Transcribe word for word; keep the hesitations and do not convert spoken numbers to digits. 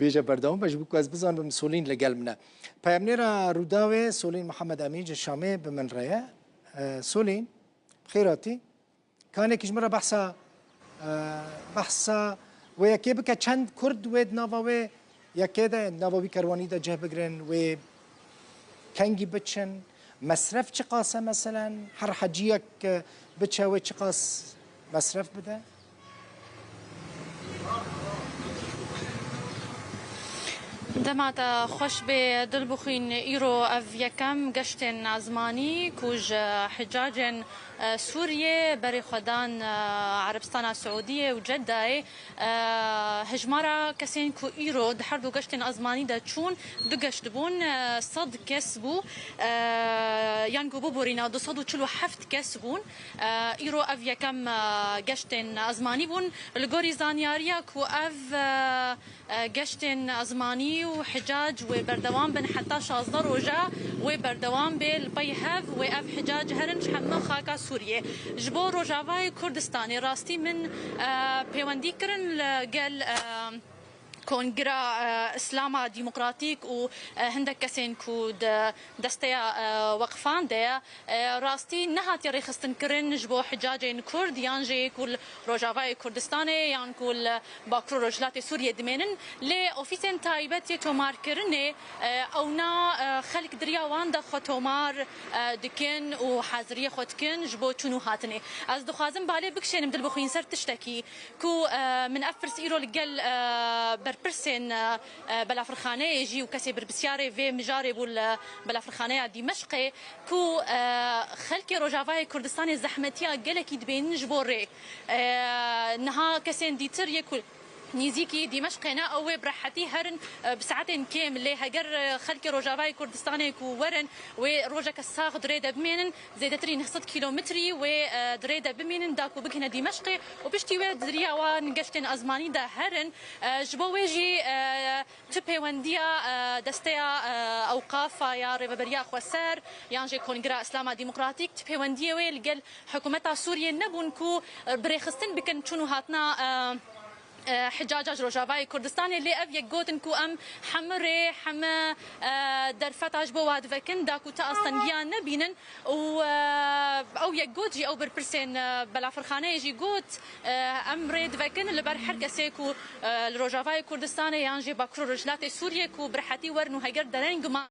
Bêje berdewam be, ji bo ku ez bizanibim Solîn li gel min e. Peyamnêra Rûdawê Solîn Mihemed Emîn ji Şamê bi min re ye. E, Solîn, bi xêr hatî. Kanekî ji min re behsa, e, behsa wê yekê bike, çend Kurd wê di nava wê yekê de, di nava wî kerwanî de cih bigirin, wê kengî biçin, mesref çiqas e meselen, her heciyek, e, biçe wê çiqas mesref bide? Dema te xweş bê Dilbixwîn, îro ev yekem geştên ezmanî ku ji hicacên, e, Sûriyê berê xwe dan, e, Erebistana Siûdiyê û Ceddayê. E, hejmara kesên ku îro di her du geştên ezmanî de çûn, du geşt bûn, e, sed kes bû, e, yan ku biborîna du sed û çil û heft kes bûn. E, îro ev yekem, e, geştên ezmanî bûn. Li gorî zanyariya ku ev, e, e, geştên ezmanî û hicac wê berdewam bin heta şazdeh roja wê berdewam bê, li pey hev wê ev hicac herin ji hemû xaka Sûriyê. Ji bo Rojavayê Kurdistanê rastî min, e, pêwendî kirin li gel, e, Kongira, e, Îslama Demokratîk û, e, hindek kesên ku di desteya, e, weqfan de ye. E, rastî nehatiye rêxistinkirin ji bo hicacên Kurd yan jî ku li Rojavayê Kurdistanê yan ku li Bakur û Rojhilatê Sûriyê dimênin. Lê ofîsên taybet yê tomarkirinê, e, ewna, e, xelk di riya wan de xwe tomar, e, dikin û haziriyê xwe dikin ji bo çûn û hatinê. Ez dixwazim balê bikişênim Dilbixwîn ser tiştekî ku, e, min ev pirs îro li gel, e, berpirsên, e, e, belafirxaneyê jî û kesê berpirsiyarê vê mijarê bû li belafirxaneya Dîmeşqê ku, e, xelkê Rojavayê Kurdistanê zehmetiya gelekî dibênin ji bo rê. E, niha kesên dîtir yê ku nîzîkî Dîmeşqê ne, ew wê bi rehetî herin, e, bi saetên kêm. Lê heger, e, xelkê Rojavayê Kurdistanê ku werin, wê rojeke sax di rê de bimênin, zêdetirî neh sed kîlometrî wê, e, di rê de bimînin, da ku bigihine Dîmeşqê û piştî wê di riya wan geştên ezmanî de herin. E, ji bo wê jî, e, tu pêwendiya, e, desteya, e, ewqafa ya Rêveberiya Xweser yan jî Kongira Îslama Demokratîk, tu pêwendiyê wê li gel hikûmeta Sûriyê nebûn ku, e, bi rêxistin bikin çûn û hatina, e, e, hicaca ji Rojavayê Kurdistanê. Lê ev yek gotin ku em hemû rê, hemû, e, derfeta ji bo wa divekin, da ku tu astengiya nebînin. Û, e, ew yek got jî, ew berpirsên, e, belafirxaneyê jî got, e, em rê divekin li ber her kesê ku, e, li Rojavayê Kurdistanê yan jî Bakur û Rojhilatê Sûriyê ku bi rehetî werin û heger dereng